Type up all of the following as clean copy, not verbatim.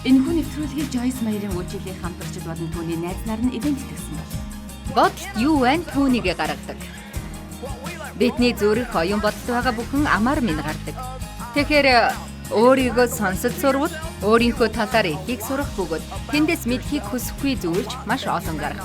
Энэхүү нэвтрүүлгийг Joyce Meyer-ийн үйлчилгээний хамтрагчид болон түүний найз нар нь ивээн тэтгэсэн бол. Бодолд юу байна түүнийгээ гаргадаг. Бидний зүрх оюун бодолд байгаа бүхэн амар минь гардаг. Тэгэхээр өөрийгөө сонсож сурвал өөрийнхөө талаар ихийг сурах бөгөөд тэндээс мэдэхийг хүсэхгүй зүйлч маш олон гарах.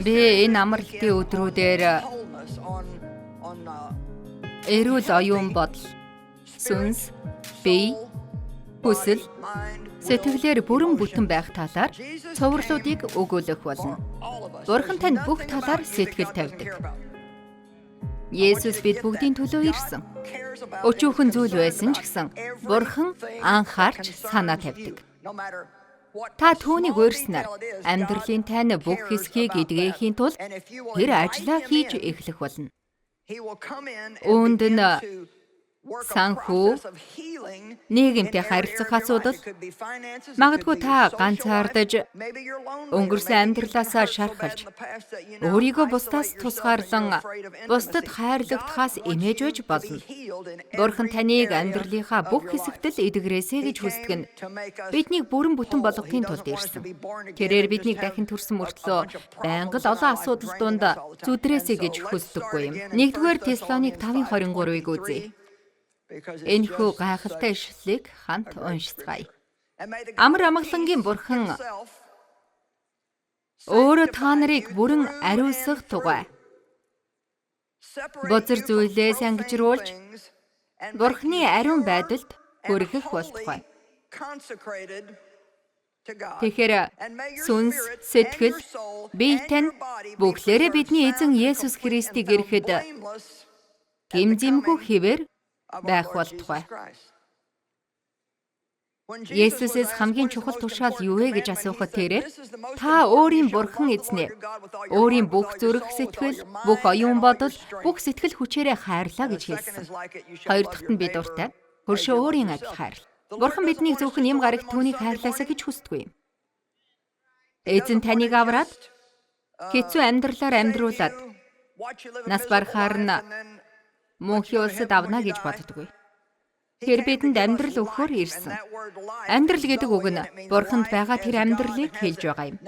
Би энэ амралтын өдрүүдээр эрүүл оюун бодол, сүнс, бие, хүсэл, сэтгэлээр бүрэн бүтэн байх талаар цувралуудыг өгөөлөх болно. Бурхан танд бүх талаар сэтгэл тавьдаг. Есүс бид бүгдийн төлөө ирсэн. Өчүүхэн зүйл байсан ч гэсэн Бурхан анхаарч санаа тавьдаг. Та түүнийг уурьснаар амьдралын тань бүх хэсгийг эдгээхийн тулд тэр ажлаа хийж эхлэх болно. Үүнд нь санхүү, нийгэмтэй харилцах асуудал, магадгүй та ганцаардаж өнгөрсөн амьдралаасаа шархалж, өөрийгөө бусдаас тусгаарлан бусдад хайрлагдахаас эмээж байж болно. Бурхан таныг амьдралынхаа бүх хэсэгт л эдгэрээсэй гэж хүсдэг нь биднийг бүрэн бүтэн болгохын тулд ирсэн. Тэрээр биднийг дахин төрсөн мөртлөө байнга л олон асуудал дунд зүдрээсэй гэж хүсдэггүй юм. 1-р Теслоник 5:23-ыг үзье. Энэхүү гайхалтай ишлэлийг хамт уншицгаая. Амар амгалангийн бурхан өөрөө та нарыг бүрэн ариусгах тугай. Бузар зүйлээс ангижруулж Бурхны ариун байдалд хүргэх болтугай. Тэгэхээр сүнс, сэтгэл, бие тань бүхлээрээ бидний эзэн Есүс Христийг ирэхэд гэм зэмгүй хэвээр байх болтугай. Есүсээс хамгийн чухал тушаал юу вэ гэж асуухад тэрээр та өөрийн бурхан эзнээ өөрийн бүх зүрх сэтгэл, бүх оюун бодол, бүх сэтгэл хүчээрээ хайрлаа гэж хэлсэн. Хоёр дахьт нь би дуртай. Хөршөө өөрийн адил хайрл. Бурхан биднийг зөвхөн юм гарагт түүнийг хайрлаасаа гэж хүсдэггүй юм. Эзэн таныг авраад хэцүү амьдралаар амьдруулад нас барахаар нь мөнхийн улсад авна гэж боддоггүй. Тэр бидэнд амьдрал өгөхөөр ирсэн. Амьдрал гэдэг үг нь Бурханд байгаа тэр амьдралыг хэлж байгаа юм.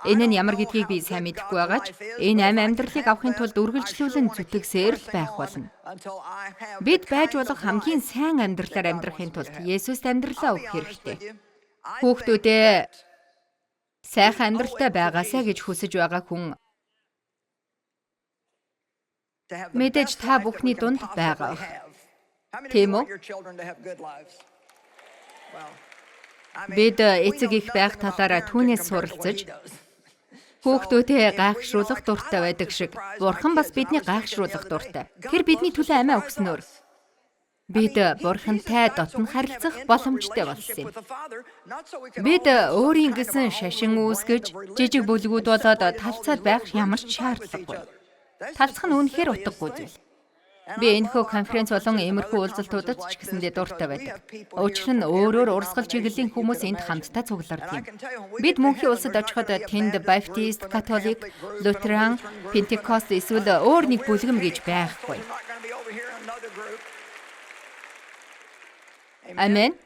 Энэ нь ямар гэдгийг би сайн мэдэхгүй байгаа ч энэ амь амьдралыг авахын тулд үргэлжлүүлэн зүтгэсээр л байх болно. Бид байж болох хамгийн сайн амьдралаар амьдрахын тулд Есүст амьдралаа өгөх хэрэгтэй. Хүүхдүүдээ сайхан амьдралтай байгаасай гэж хүсэж байгаа хүн мэдээж та бүхний дунд байгаа. Тийм үү? Бид эцэг их байх талаараа түүнээс суралцаж хүүхдүүдээ гайхшруулах дуртай байдаг шиг Бурхан бас биднийг гайхшруулах дуртай. Тэр бидний төлөө амиа өгснөөр бид Бурхантай дотн харилцах боломжтой болсон юм. Бид өөрийн гэсэн шашин үүсгэж, жижиг бүлгүүд болоод талцаад байх ямар ч шаардлагагүй. Талцах нь үнэхээр утгагүй зүйл. Би энэхүү конференц болон иймэрхүү уулзалтуудад ч гэсэндээ дуртай байдаг. Учир нь өөрөөр урсгал чиглэлийн хүмүүс энд хамтдаа цуглардаг юм. Бид мөнхийн улсад очиход тэнд баптист, католик, лютеран, пентекост эсвэл өөр нэг бүлгэм гэж байхгүй. Амен.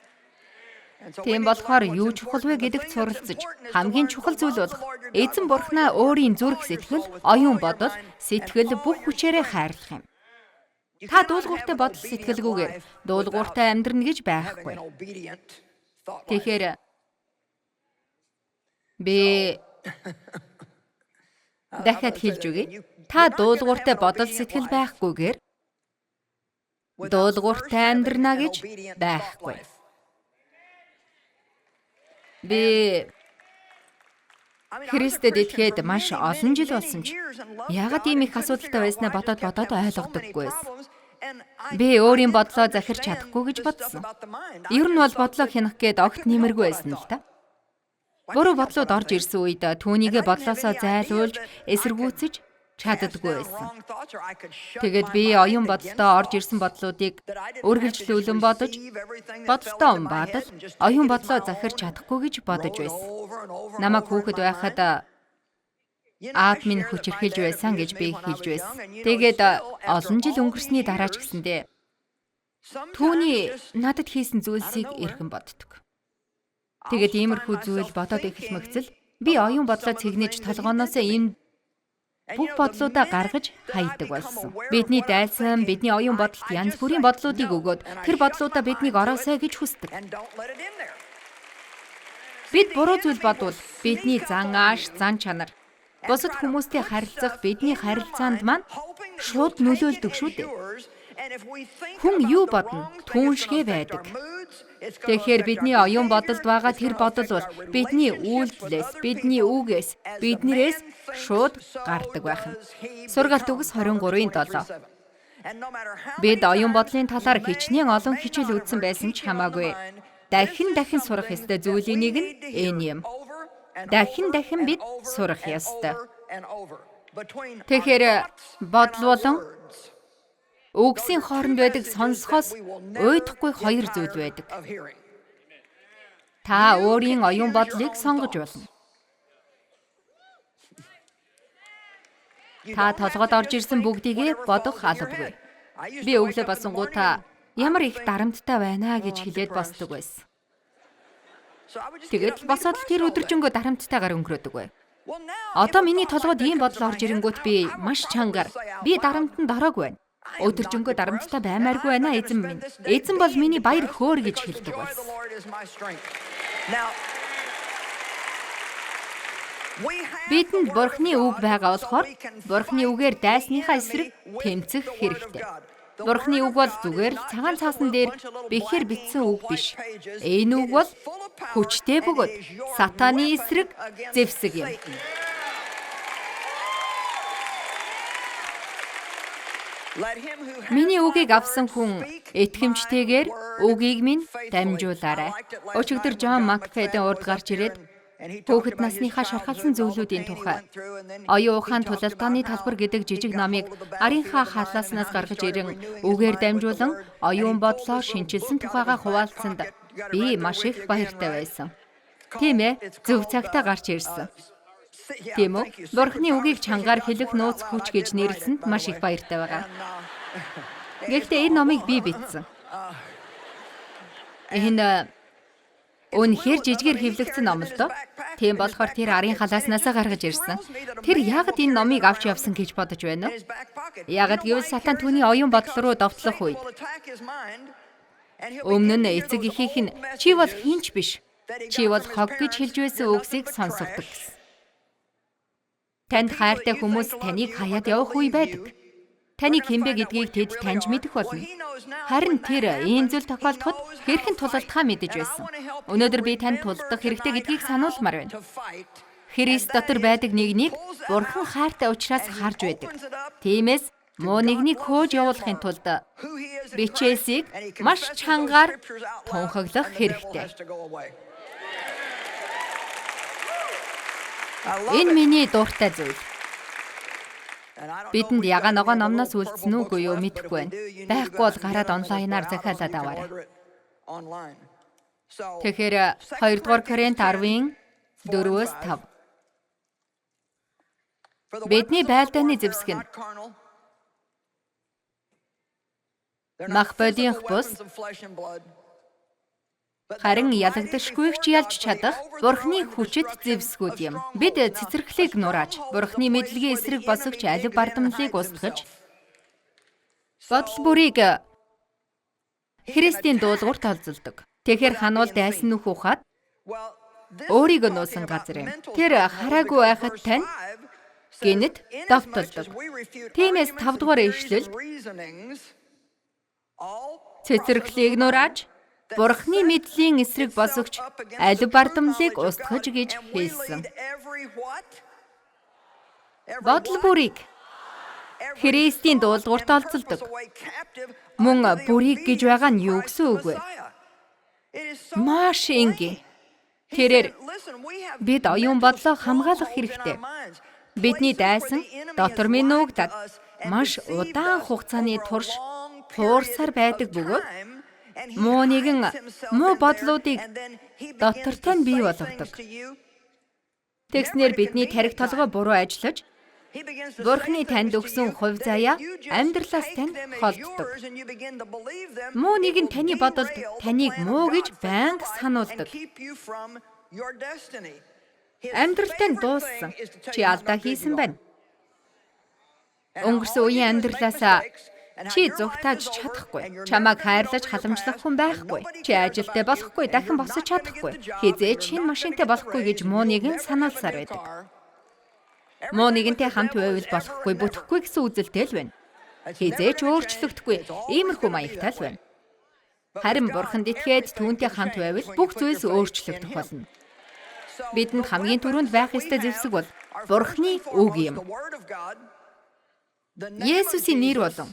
Тийм болохоор юу чухал вэ гэдэгт суралцаж хамгийн чухал зүйл болох эзэн бурхнаа өөрийн зүрх сэтгэл, оюун бодол, сэтгэл бүх хүчээрээ хайрлах юм. Та дуулууртай бодол сэтгэлгүйгээр дуулууртай амьдрна гэж байхгүй. Тэгэхээр би дахиад хэлж өгье. Та дуулууртай бодол сэтгэл байхгүйгээр дуулууртай амьдрна гэж байхгүй. Би Христэд итгээд маш олон жил болсон ч яагаад ийм их асуудалтай байснаа бодоод бодоод ойлгодоггүй байсан. Би өөрийн бодлоо захирч чадахгүй гэж бодсон. Ер нь бол бодлоо хянах гээд огт нэмэргүй байсан л та. Буруу бодлууд орж ирсэн үед түүнийгээ бодлоосоо зайлуулж эсэргүүцэж чаддаггүй байсан. Тэгээд би оюун бодолдоо орж ирсэн бодлуудыг үргэлжлүүлэн бодож, бодолтоо умбаад л оюун бодлоо захирч чадахгүй гэж бодож байсан. Намайг хүүхэд байхад Аав минь хүчирхийлж байсан гэж би хэлж байсан. Тэгээд олон жил өнгөрсний дараа ч гэсэндээ түүний надад хийсэн зүйлсийг эргэн боддог. Тэгээд иймэрхүү зүйл бодоод эхэлмэгцэл би оюун бодлоо цэгнэж толгооноос ийм бүх бодлуудаа гаргаж хайдаг болсон. Бидний дайсан, бидний оюун бодолд янз бүрийн бодлуудыг өгөөд тэр бодлуудаа биднийг ороосай гэж хүсдэг. Бид буруу зүйл бодвол бидний зан ааш, зан чанар, бусад хүмүүстэй харилцах бидний харилцаанд маань шууд нөлөөлдөг шүү дээ. Хүн юу бодно, түүншгэ байдаг. Тэгэхээр бидний оюун бодолд байгаа тэр бодол бол бидний үйлдэлээс, бидний үгээс, биднээс шууд гардаг байх нь. Сургаалт үгс 23-ын 7. Бид оюун бодлын талаар хичнээн олон хичээл үзсэн байсан ч хамаагүй. Дахин дахин сурах ёстой зүйлийн нэг нь энэ юм. Дахин дахин бид сурах ёстой. Тэгэхээр бодол болон үгсийн хооронд байдаг сонсохоос уйдахгүй хоёр зүйл байдаг. Та өөрийн оюун бодлыг сонгож болно. Та толгойд орж ирсэн бүгдийгээ бодох албагүй. Би өглөө босонгуудаа ямар их дарамттай байна гэж хэлээд босдог байсан. Тэгээд л босоод л тэр өдөржингөө дарамттайгаар өнгөрөөдөг бай. Одоо миний толгойд ийм бодол орж ирэнгүүт би маш чангаар би дарамтанд ороогүй байна. Өдөржингөө дарамттай баймааргүй байна эзэн минь. Эзэн бол миний баяр хөөр гэж хэлдэг болсон. Бидэнд Бурхны үг байгаа болохоор Бурхны үгээр дайсныхаа эсрэг тэмцэх хэрэгтэй. Бурхны үг бол зүгээр л цагаан цаасан дээр бэхээр бичсэн үг биш. Энэ үг бол хүчтэй бөгөөд сатаны эсрэг зэвсэг юм. Миний үгийг авсан хүн итгэмжтэйгээр үгийг минь дамжуулаарай. Өчигдөр Джон Макфеден урд гарч ирээд хүүхэд насныхаа шархалсан зүйлүүдийн тухай оюун ухаан тулалдааны талбар гэдэг жижиг номыг арынхаа халааснаас гаргаж ирэн үгээр дамжуулан оюун бодлоо шинчилсэн тухайгаа хуваалцсанд би маш их баяртай байсан. Тийм ээ, зөв цагтаа гарч ирсэн. Тийм үү? Бурхны үгийг чангаар хэлэх нууц хүч гэж нэрлэсэнд маш их баяртай байгаа. Гэхдээ энэ номыг би бичсэн. Энэ үнэхээр жижигээр хэвлэгдсэн ном л доо. Тийм болохоор тэр арын халааснасаа гаргаж ирсэн. Тэр яагаад энэ номыг авч явсан гэж бодож байна вэ? Яагаад гэвэл сатан түүний оюун бодол руу довтлох үед өмнө нь эцэг эхийнх нь чи бол хинч биш. Чи бол хог гэж хэлж байсан үгсийг сонсгодог гэсэн. Танд хайртай хүмүүс таныг хаяад явах үе байдаг. Таны хэн бэ гэдгийг тэд таньж мэдэх болно. Харин тэр ийм зүйл тохиолдоход хэрхэн тулалдахаа мэдэж байсан. Өнөөдөр би танд тулалдах хэрэгтэй гэдгийг сануулмаар байна. Христ дотор байдаг нэгнийг Бурхан хайртай учраас харж байдаг. Тиймээс муу нэгнийг хөөж явуулахын тулд бичээсийг маш чангаар тунхаглах хэрэгтэй. Энэ миний дуртай зүйл. Бидэнд ягаан ногоон номноос үлдсэн үгүй юу мэдэхгүй байна. Байхгүй бол гараад онлайнаар захиалаад аваарай. Тэгэхээр 2 дугаар Коринт 10-ын 4-өөс 5. Бидний байлдааны зэвсэг нь мах бодийнх бус харин ялагдашгүйгч ялж чадах Бурхны хүчит зэвсгүүд юм. Бид цэцэрхлийг нурааж, Бурхны мэдлэгийн эсрэг босогч алив бардамлыг устгаж, бодол бүрийг Христийн дуулуурт олзолдог. Тэгэхээр хануул дайсан нүх ухаад өөрийгөө нуусан газар юм. Тэр хараагүй байхад тань гинэт довтолдог. Тиймээс 5 дугаар ишлэлд цэцэрхлийг нурааж, Бурхны мэдлийн эсрэг босогч алив бардамлыг устгаж гэж хэлсэн. Бодол бүрийг Христийн дуулуурт олзолдог. Мөн бүрийг гэж байгаа нь юу гэсэн үг вэ? Маш энгийн. Тэрээр бид оюун бодлоо хамгаалах хэрэгтэй. Бидний дайсан дотор минь нуугдаад маш удаан хугацааны турш хуурсаар байдаг бөгөөд муу нэгэн муу бодлуудыг дотортой нь бий болгодог. Тэгснээр бидний тархи толгой буруу ажиллаж, Бурхны танд өгсөн хувь заяа амьдралаас тань холддог. Муу нэг нь таны бодолд таныг муу гэж байнга сануулдаг. Амьдралтай нь дууссан. Чи алдаа хийсэн байна. Өнгөрсөн үеийн амьдралаасаа чи зугтааж чадахгүй. Чамайг хайрлаж халамжлах хүн байхгүй. Чи ажилтай болохгүй, дахин босож чадахгүй. Хэзээ ч шинэ машинтай болохгүй гэж муу нэгэн сануулсаар байдаг. Муу нэгэнтэй хамт байвал болохгүй, бүтэхгүй гэсэн үзэлтэй л байна. Хэзээ ч өөрчлөгдөхгүй, иймэрхүү маягтай л байна. Харин Бурханд итгээд түүнтэй хамт байвал бүх зүйлс өөрчлөгдөх болно. Бидэнд хамгийн түрүүнд байх ёстой зэвсэг бол Бурхны үг юм. Есүсийн нэр болон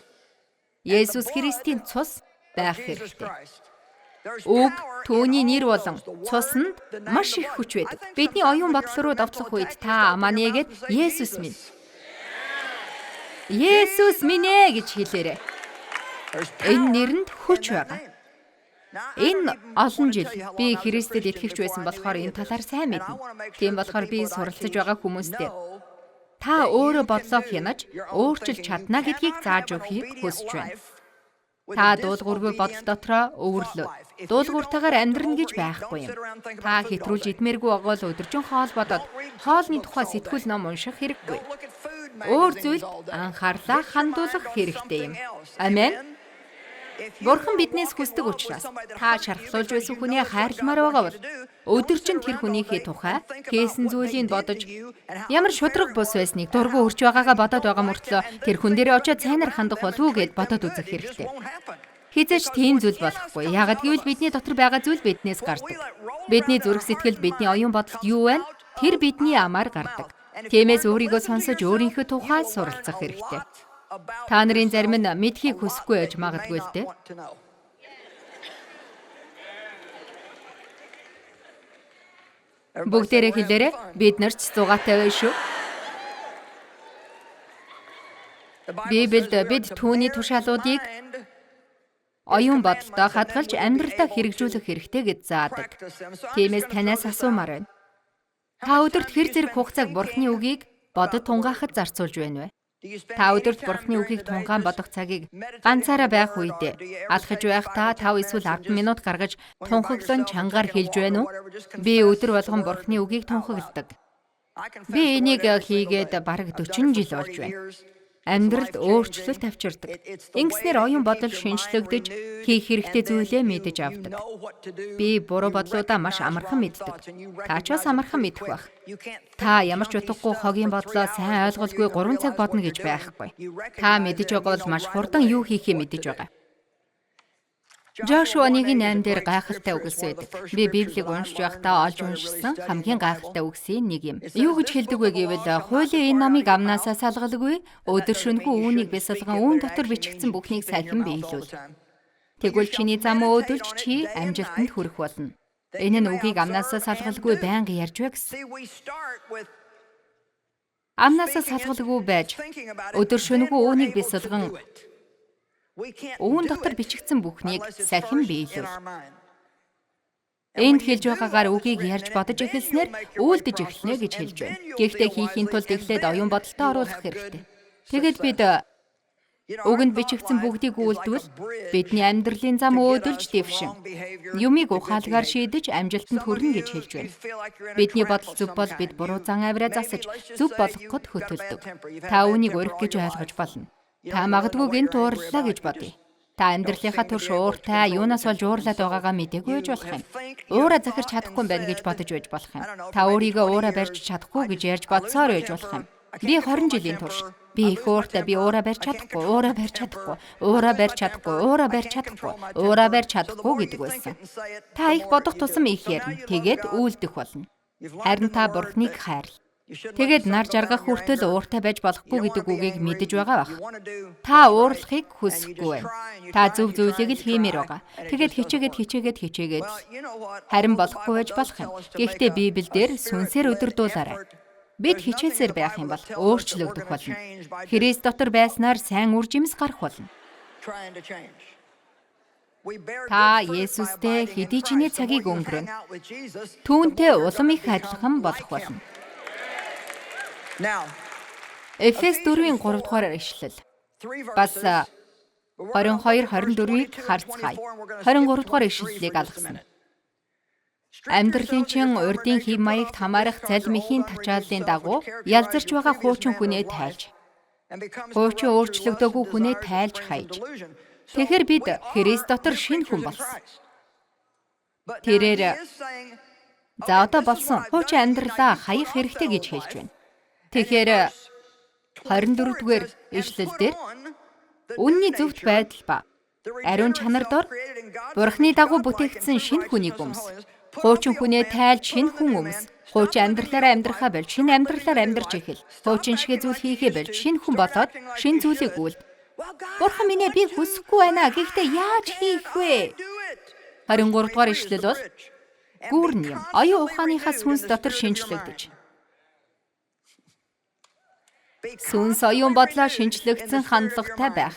Есүс Христийн цус байх хэрэгтэй. Үг, түүний нэр болон цуснд маш их хүч байдаг. Бидний оюун бодол руу довтлох үед та амаа нээгээд Есүс минь. Есүс минь ээ гэж хэлээрэй. Энэ нэрэнд хүч байгаа. Энэ олон жил би Христэд итгэгч байсан болохоор энэ талаар сайн мэднэ. Тийм болохоор би суралцаж байгаа хүмүүстэй та өөрөө бодлоо хянаж өөрчилж чадна гэдгийг зааж өгөхийг хүсэж байна. Та дуулуургүй бодол дотроо өвөрлөө. Дуулууртайгаар амьдрна гэж байхгүй юм. Та хэтрүүлж идмээргүй байгаа л өдөржин хоол бодоод хоолны тухай сэтгүүл ном унших хэрэггүй. Өөр зүйлд анхаарлаа хандуулах хэрэгтэй юм. Амен. Бурхан биднээс хүсдэг учраас та шархлуулж байсан хүнээ хайрламаар байгаа бол өдөржин тэр хүнийхээ тухай хийсэн зүйлийг бодож ямар шударга бус байсныг дургүй өрч байгаагаа бодоод байгаа мөртлөө тэр хүн дээрээ очиод сайнаар хандах болов уу гэд бодоод үзэх хэрэгтэй. Хэзээ ч тийм зүйл болохгүй. Яагаад гэвэл бидний дотор байгаа зүйл биднээс гардаг. Бидний зүрх сэтгэлд, бидний оюун бодолд юу байна? Тэр бидний амаар гардаг. Тиймээс өөрийгөө сонсож өөрийнхөө тухай суралцах хэрэгтэй. Та нарын зарим нь мэдхийг хүсэхгүй байж магадгүй л дээ. Бүгдээрээ хэлээрэй, бид нар ч зугаатай байна шүү. Библиэд бид түүний тушаалуудыг оюун бодолтой хадгалж амьдралдаа хэрэгжүүлэх хэрэгтэй гэж заадаг. Тиймээс танаас асуумаар байна. Та өдөрт хэр зэрэг хугацааг Бурхны үгийг бодод тунгаахад зарцуулж байна вэ? Та өдөрт Бурхны үгийг тунгаан бодох цагийг ганцаараа байх үедээ алхаж байхдаа 5 эсвэл 10 минут гаргаж тунхаглан чангаар хэлж байна уу? Би өдөр болгон Бурхны үгийг тунхагладаг. Би энийг хийгээд бараг 40 жил болж байна. Амьдралд өөрчлөлт авчирдаг. Ингэснээр оюун бодол шинжлэгдэж, хийх хэрэгтэй зүйлээ мэдэж авдаг. Би буруу бодлуудаа маш амархан мэддэг. Та ч бас амархан мэдэх байх. Та ямар ч утгагүй хогийн бодлоо сайн ойлголгүй 3 цаг бодно гэж байхгүй. Та мэдэж байгаа бол маш хурдан юу хийхээ мэдэж байгаа. Жошуа 1:8 дээр гайхалтай үгс байдаг. Би Библийг уншиж байхдаа олж уншсан хамгийн гайхалтай үгсийн нэг юм. Юу гэж хэлдэг вэ гэвэл хуулийн энэ номыг амнаасаа салгалгүй, өдөр шөнөгүй үүнийг бясалган үүн дотор бичигдсэн бүхнийг сахин биелүүл. Тэгвэл чиний зам өөдөлж чи амжилтанд хүрэх болно. Энэ нь үгийг амнаасаа салгалгүй байнга ярьж бай гэсэн. Амнаасаа салгалгүй байж өдөр шөнөгүй үүнийг бясалган үүн дотор бичигдсэн бүхнийг сахин биелүүл. Энд хэлж байгаагаар үгийг ярьж бодож эхэлснээр үйлдэж эхэлнэ гэж хэлж байна. Гэхдээ хийхийн тулд эхлээд оюун бодолтой оруулах хэрэгтэй. Тэгэд бид үгэнд бичигдсэн бүгдийг үйлдвэл бидний амьдралын зам өөдөлж дэвшин юмыг ухаалгаар шийдэж амжилтанд хүрнэ гэж хэлж байна. Бидний бодол зөв бол бид буруу зан авираа засаж зөв болгоход хөтөлдөг. Та үүнийг урих гэж ойлгож болно. Та магадгүй гэнт уурлаа гэж бодъё. Та амьдралынхаа турш ууртай юунаас болж уурлаад байгаагаа мдээгүй байж болох юм. Уураа захирч чадахгүй юм байна гэж бодож байж болох юм. Та өөрийгөө уураа барьж чадахгүй гэж ярьж бодсоор байж болох юм. Би 20 жилийн турш би их ууртай, би уураа барьж чадахгүй, уураа барьж чадахгүй, уураа барьж чадахгүй, уураа барьж чадахгүй, уураа барьж чадахгүй гэдэг байсан. Та их бодох тусам их ярина. Тэгээд үйлдэх болно. Харин та Бурхныг хайрл. Тэгээд нар жаргах хүртэл ууртай байж болохгүй гэдэг үгийг мэдэж байгаа бах. Та уурлахыг хүсэхгүй байна. Та зөв зүйлийг л хиймээр байгаа. Тэгээд хичээгээд хичээгээд хичээгээд харин болохгүй байж болох юм. Гэхдээ Библиэлд сүнсээр өдөрдүүлээрэй. Бид хичээлсээр байх юм бол өөрчлөгдөх болно. Христ дотор байснаар сайн үр жимс гарах болно. Та Есүстэй хэдий чиний цагийг өнгөрөөнө. Түүнтэй улам их адилхан болох болно. Эфес 4-ийн 3 дугаар ишлэл. Бас 22 24-ийг харцгаая. 23 дугаар ишлэлийг алгасна. Амьдралын чин урдын хэв маягт хамаарах цалмихийн тачааллын дагуу ялзарч байгаа хуучин хүнээ тайлж, хуучин өөрчлөгдөөгүй хүнээ тайлж хайж. Тэгэхээр бид Христ дотор шинэ хүн болсон. Тэрээр за одоо болсон хуучин амьдралаа хаях хэрэгтэй гэж хэлж байна. Тэгэхээр 24-р ишлэл дээр үнний зөвхт байдал ба ариун чанар дор Бурхны дагуу бүтээгдсэн шинэ хүнийг өмс. Хуучин хүнээ тайлж шинэ хүн өмс. Хуучин амьдралаараа амьдрахаа болж шинэ амьдралаар амьдарч эхэл. Хуучин шигэ зүйл хийхээ болж шинэ хүн болоод шинэ зүйлийг үйлд. Бурхан минь ээ, би хүсэхгүй байна. Гэхдээ яаж хийх вэ? 23 дугаар ишлэл бол гүрэн юм. Оюун ухааныхаа сүнс дотор шинчлэгдэж. Сүнс оюун бодлоо шинчлэгдсэн хандлагатай байх.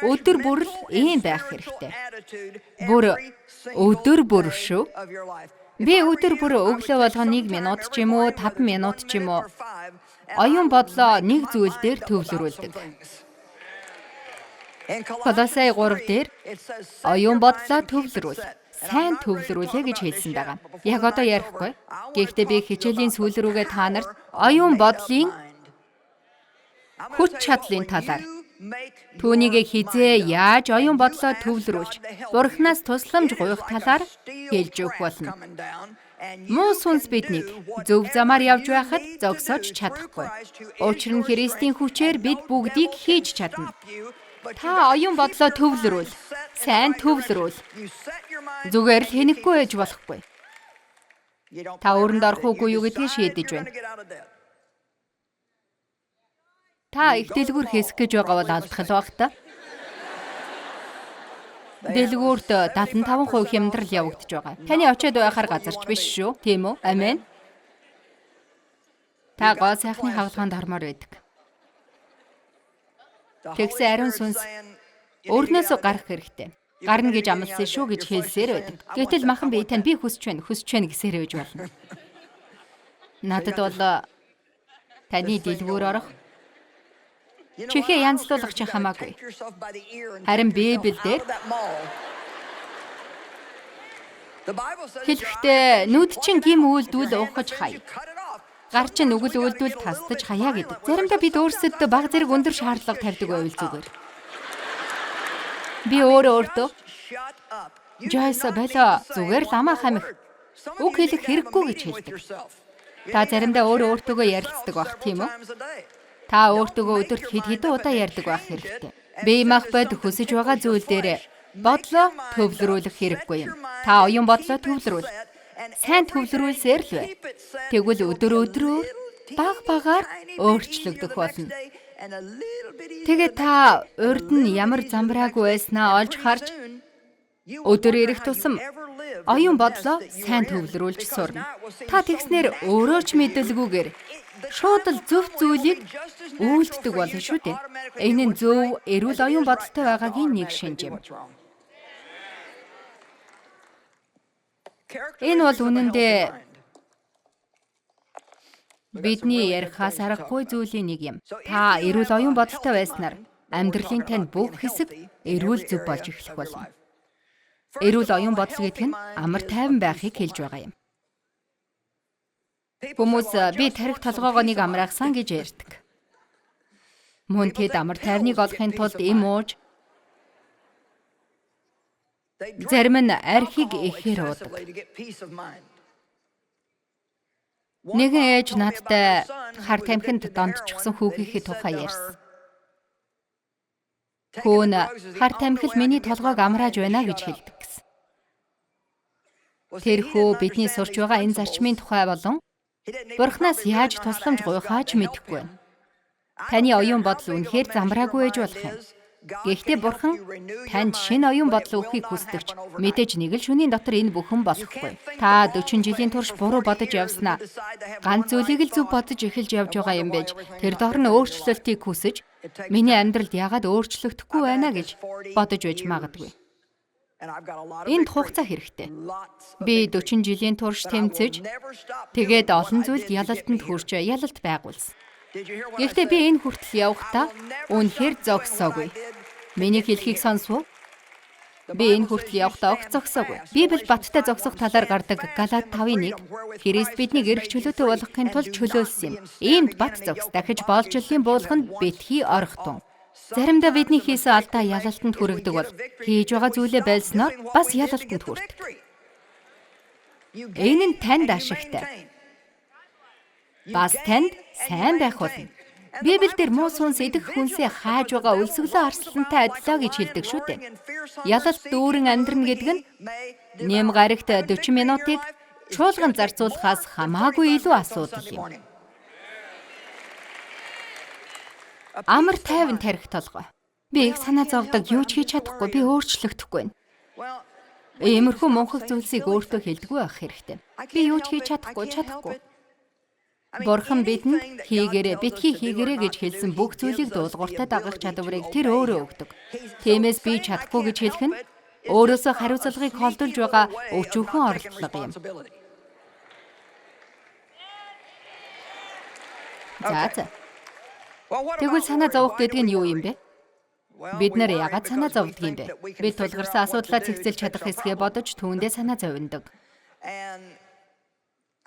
Өдөр бүр л ийм байх хэрэгтэй. Бүр өдөр бүр шүү. Би өдөр бүр өглөө болгон 1 минут ч юм уу, 5 минут ч юм уу оюун бодлоо нэг зүйл дээр төвлөрүүлдэг. Колосай 3 дээр оюун бодлоо төвлөрүүл. Сайн төвлөрүүлээ гэж хэлсэн байгаа. Яг одоо ярихгүй. Гэхдээ би хичээлийн сүүл рүүгээ та нарт оюун бодлын хүч чадлын талаар түүнийг хизээ яаж оюун бодлоо төвлөрүүлж Бурханаас тусламж гуйх талаар хэлж өгөх болно. Муу сүнс биднийг зөв замаар явж байхад зогсоож чадахгүй. Учир нь Христийн хүчээр бид бүгдийг хийж чадна. Та оюун бодлоо төвлөрүүл. Сайн төвлөрүүл. Зүгээр л хэнэггүй байж болохгүй. Та өөрөнд орох уугүй юу гэдгийг шийдэж байна. Та их дэлгүүр хэсэх гэж байгаа бол алдах л байх та. Дэлгүүрт 75% хямдрал явагдаж байгаа. Таны очиод байхаар газарч биш шүү. Тийм үү? Амен. Та гоо сайхны хагалгаанд ормоор байдаг. Тэгсэн ариун сүнс өрнөөсөө гарах хэрэгтэй. Гарна гэж амласан шүү гэж хэлсээр байдаг. Гэтэл махан бие тань би хүсэж байна, хүсэж байна гэсээр байж болно. Надад бол таны дэлгүүр орох чихээ янзлуулах чинь хамаагүй. Харин Библиэлд хэлэхдээ нүд чинь гим үйлдвэл ухаж хай. Гар чинь нүгэл үйлдвэл тасдаж хаяа гэдэг. Заримдаа бид өөрсөддөө баг зэрэг өндөр шаардлага тавьдаг байвал зүгээр. Би өөрөө өөртөө Жойс болоо зүгээр л амаа хамих үг хэлэх хэрэггүй гэж хэлдэг. Та заримдаа өөрөө өөртөөгөө ярилцдаг байх тийм үү? Та өөртөөгөө өдөрт хэд хэдэн удаа ярьдаг байх хэрэгтэй. Бие махбод хүсэж байгаа зүйл дээр бодлоо төвлөрүүлэх хэрэггүй юм. Та оюун бодлоо төвлөрүүл. Сайн төвлөрүүлсээр л бай. Тэгвэл өдөр өдрөөр баг багаар өөрчлөгдөх болно. Тэгээд та урд нь ямар замбраагүй байснаа олж харж өдөр ирэх тусам оюун бодлоо сайн төвлөрүүлж сурна. Та тэгснээр өөрөө ч мэдэлгүйгээр шууд л зөв зүйлийг үйлддэг болно шүү дээ. Энэ нь зөв, эрүүл оюун бодолтой байгаагийн нэг шинж юм. Энэ бол үнэндээ бидний ярихаас аргагүй зүйлийн нэг юм. Та эрүүл оюун бодолтой байснаар амьдралын тань бүх хэсэг эрүүл зөв болж эхлэх болно. Эрүүл оюун бодол гэдэг нь амар тайван байхыг хэлж байгаа юм. Хүмүүс би тарих толгоогоо нэг амраахсан гэж ярьдаг. Мөн тэд амар тайвныг олохын тулд эм ууж, зарим нь архийг ихээр уудаг. Нэгэн ээж надтай хар тамхинд донтчихсон хүүгийнхээ тухай ярьсан. Хүү нь хар тамхи л миний толгойг амрааж байна гэж хэлдэг гэсэн. Тэр хүү бидний сурч байгаа энэ зарчмын тухай болон Бурханаас яаж тусламж гуйхаа ч мэдэхгүй байна. Таны оюун бодол үнэхээр замбраагүй байж болох юм. Гэхдээ Бурхан танд шинэ оюун бодол өгөхийг хүсдэгч мэдээж нэг л шөнийн дотор энэ бүхэн болохгүй. Та 40 жилийн турш буруу бодож явснаа ганц зүйлийг л зөв бодож эхэлж явж байгаа юм байж тэр дор нь өөрчлөлтийг хүсэж миний амьдралд яагаад өөрчлөгдөхгүй байна гэж бодож байж магадгүй. Энд хугацаа хэрэгтэй. Би 40 жилийн турш тэмцэж, тэгээд олон зүйлд ялалтанд хүрч ялалт байгуулсан. Гэхдээ би энэ хүртэл явахдаа үнэхээр зогсоогүй. Миний хэлхийг сонсов уу? Би энэ хүртэл явахдаа огт зогсоогүй. Библи баттай зогсох талаар гардаг Галат 5:1 Христ биднийг эрх чөлөөтэй болгохын тулд чөлөөлсөн юм. Иймд бат зогс дахиж боолчлолын буулганд битгий орохтун. Заримдаа бидний хийсэн алдаа ялалтанд хүргэдэг бол хийж байгаа зүйлээ байлснаар бас ялалтанд хүрдэг. Энэ нь танд ашигтай. Бас танд сайн байх болно. Библиэлд муу сүнс идэх хүнсээ хааж байгаа өлсгөлөө арслантай адилаа гэж хэлдэг шүү дээ. Ялалт дүүрэн амьдрна гэдэг нь нэм гарагт 40 минутыг чуулган зарцуулахаас хамаагүй илүү асуудал юм. Амар тайван тарих толгой. Би их санаа зовдөг, юу ч хийж чадахгүй, би өөрчлөгдөхгүй байна. Иймэрхүү мунхаг зүйлсийг өөртөө хэлдэггүй байх хэрэгтэй. Би юу ч хийж чадахгүй, чадахгүй. Бурхан бидэнд хийгээрэй, битгий хийгээрэй гэж хэлсэн бүх зүйлийг дуулууртай дагах чадварыг тэр өөрөө өгдөг. Тиймээс би чадахгүй гэж хэлэх нь өөрөөсөө хариуцлагыг холдуулж байгаа өчүүхэн оролдлого юм. За. Тэгвэл санаа зовох гэдэг нь юу юм бэ? Бид нар яагаад санаа зовдөг юм бэ? Бид тулгарсан асуудлаа цэгцэлж чадах эсгээ бодож түүндээ санаа зовндог.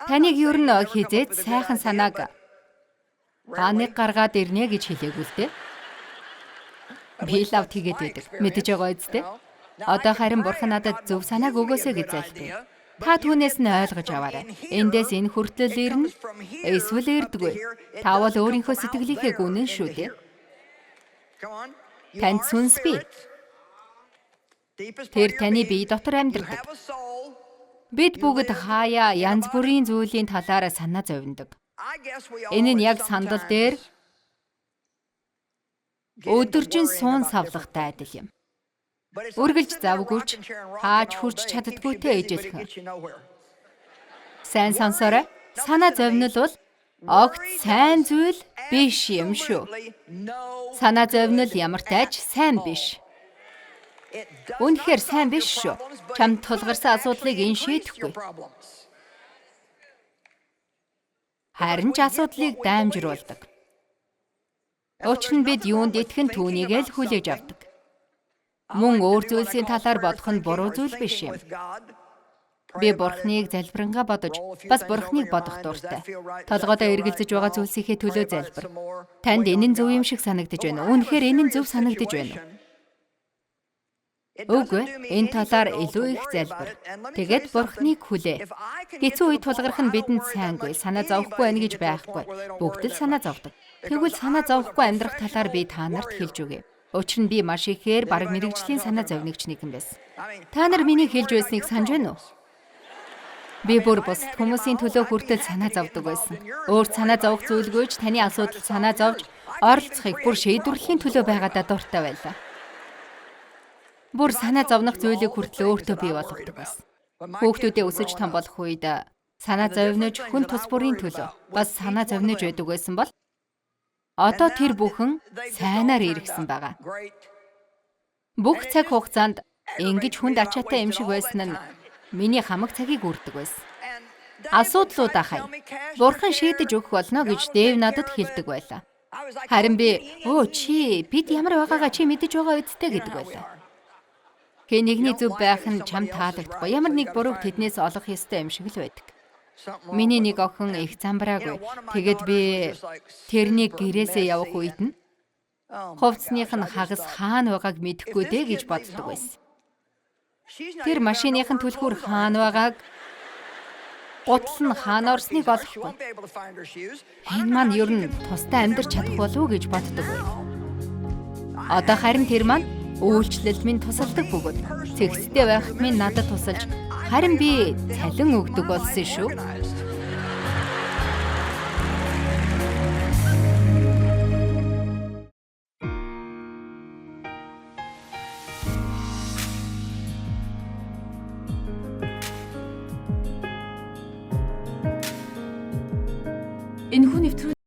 Таныг ер нь хизээд сайхан санааг ганыг гаргаад ирнэ гэж хэлээгүй л дээ. Би лав тэгээд байдаг. Мэдэж байгаа үсттэй. Одоо харин бурхан надад зөв санааг өгөөсэй гэж залбив. Та түүнээс нь ойлгож аваарай. Эндээс энэ хүртэл ирнэ. Эсвэл ирдэггүй. Та бол өөрийнхөө сэтгэлийнхээ гүнэн шүү дээ. Танд сүнс бий. Тэр таны бие дотор амьдардаг. Бид бүгд хаяа янз бүрийн зүйлийн талаар санаа зовндог. Энэ нь яг сандал дээр өдөржин суун савлагтай адил юм. Үргэлж завгүйч хаач хүрч чаддгүйтэй ижилхэн. Сайн сонсоорой. Санаа зовнил бол огт сайн зүйл биш юм шүү. Санаа зовнил ямартай ч сайн биш. Үнэхээр сайн биш шүү. Чамд тулгарсан асуудлыг энэ шийдэхгүй. Харин ч асуудлыг даймжруулдаг. Учир нь бид юунд итгэн түүнийг л хүлээж авдаг. Мөн өөр зүйлсийн талаар бодох нь буруу зүйл биш юм. Би Бурхныг залбирангаа бодож, бас Бурхныг бодох дуртай. Толгойдоо эргэлзэж байгаа зүйлсийнхээ төлөө залбир. Танд энэ нь зөв юм шиг санагдаж байна уу? Үнэхээр энэ нь зөв санагдаж байна уу? Үгүй, энэ талаар илүү их залбир. Тэгээд Бурхныг хүлээ. Хэцүү үе тулгарх нь бидэнд сайнгүй, санаа зовхгүй байна гэж байхгүй. Бүгд л санаа зовдөг. Тэгвэл санаа зовхгүй амьдрах талаар би та нарт хэлж өгье. Учир нь би маш ихээр бараг мэрэгжлийн санаа зовнигч нэгэн байсан. Та нар миний хэлж байсныг санаж байна уу? Би бүр бусад хүмүүсийн төлөө хүртэл санаа зовдөг байсан. Өөр санаа зовох зүйлгүй ч таны асуудал санаа зовж оролцохыг бүр шийдвэрлэхийн төлөө байгаадаа дуртай байлаа. Бүр санаа зовнох зүйлийг хүртэл өөртөө бий болгодог байсан. Хүүхдүүдээ өсөж том болох үед санаа зовнож хүн тус бүрийн төлөө бас санаа зовнож байдаг байсан бол одоо тэр бүхэн сайнаар эргэсэн байгаа. Бүх цаг хугацаанд ингэж хүнд ачаатай юм шиг байсан нь миний хамаг цагийг үрдэг байсан. Асуудлуудаа хай. Бурхан шийдэж өгөх болно гэж Дэв надад хэлдэг байлаа. Харин би өө чи бид ямар байгаагаа чи мэдэж байгаа үсттэй гэдэг байлаа. Хэн нэгний зөв байх нь чам таалагдахгүй. Ямар нэг бурууг тэднээс олох ёстой юм шиг л байдаг. Миний нэг охин их замбраагүй. Тэгээд би тэрнийг гэрээсээ явах үед нь хувцсных нь хагас хаана байгааг мэдэхгүй дээ гэж боддог байсан. Тэр машиных нь түлхүүр хаана байгааг, гутал нь хаана орсныг олохгүй. Энэ маань ер нь тусдаа амьдарч чадах болов уу гэж боддог байв. Одоо харин тэр маань үйлчлэлд минь тусалдаг бөгөөд цэгцтэй байхад минь надад тусалж харин би цалин өгдөг болсон шүү. Энэхүү нэвтрүүлэг